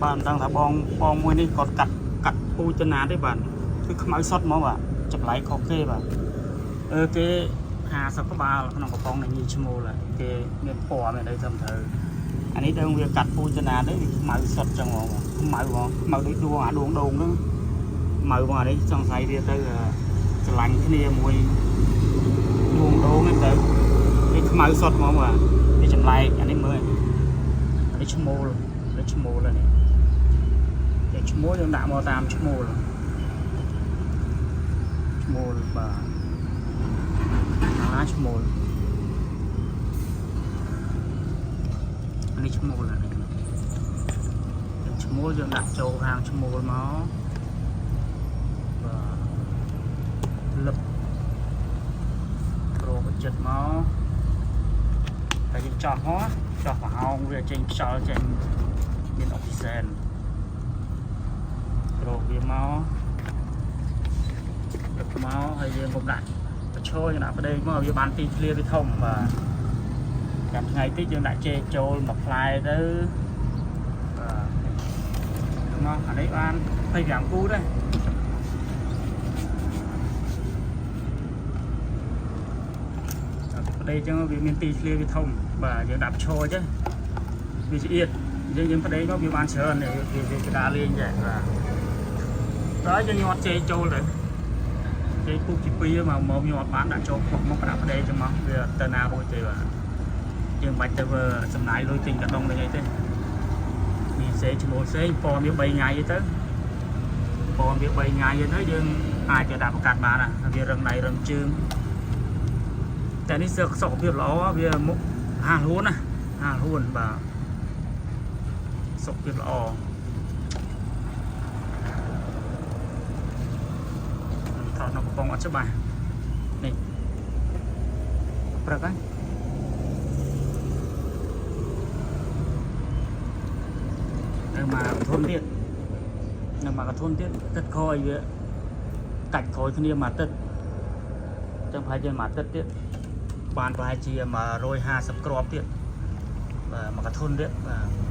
បាទមិនដឹងថាបងបងមួយនេះគាត់កាត់កាត់ពូជទៅណាទេបាទគឺខ្មៅសុតហ្មងបាទចម្លែកខុសគេបាទអឺគេ50ក្បាលក្នុងកំប៉ុងនៃញីឈ្មោលគេមានពណ៌មានអីត្រឹមត្រូវអានេះដឹងវាកាត់ពូជទៅណាទេវាខ្មៅសុតចឹងហ្មងបាទខ្មៅហ្មងខ្មៅដូចដួងអាដួងដូងហ្នឹងខ្មៅហ្មងអានេះសង្ស័យវាទៅស្រឡាញ់គ្នាមួយដួងដូងហ្នឹងទៅវាខ្មៅសុតហ្មងបាទវាចម្លែកអានេះមើលអានេះឈ្មោលនេះឈ្មោលនេះ តែឈ្មោលយើងដាក់មកតាមឈ្មោលឈ្មោលបាទណាឈ្មោលនេះឈ្មោលនេះឈ្មោលយើងដាក់ចូលខាងឈ្មោលមកបាទលឹបប្រូបចិត្តមកតែយើងចោះហោះចោះប្រហោងវាចេញខ្យល់ចេញមានអុកស៊ីសែន ក្រោកវាមកដឹកមកហើយយើងកុំដាក់បញ្ឈរយើងដាក់ប្តេកមកវាបានទីធ្លាវាធំបាទចាំថ្ងៃតិចយើងដាក់ចេកចូលមួយផ្លែទៅបាទមកអានេះបាន25គូដែរប្តេកចឹងវាមានទីធ្លាវាធំបាទយើងដាក់ឈរចឹងវាស្អៀតយើងយើងប្តេកមកវាបានច្រើនវាវាកដាលេងដែរបាទ ដល់យើងញាត់ចេកចូលទៅចេកពុកជាពីរមកមកញាត់បានដាក់ចូលពុកមកដាក់ប្តេកចឹងមកវាទៅណារួចទេបាទយើងមិនបាច់ទៅចំណាយលុយទិញកដុងនឹងអីទេមានផ្សេងឈ្មោះផ្សេងពណ៌វា3ថ្ងៃទៅពណ៌វា3ថ្ងៃទៅយើងអាចទៅដាក់ប្រកាសបានណាវារឹងដៃរឹងជើងតែនេះសើសុខភាពល្អវាមុខហាលហួនណាហាលហួនបាទសុខភាពល្អថតនៅកំប៉ុងអត់ច្បាស់នេះព្រឹកហើយនៅមកកធុនទៀតនៅមកកធុនទៀតទឹកក្រោយវាកាច់ក្រោយគ្នាមួយអាទិត្យចឹងប្រហែលជាមួយអាទិត្យទៀតបានប្រហែលជា150គ្រាប់ទៀតបាទមកកធុនទៀតបាទ។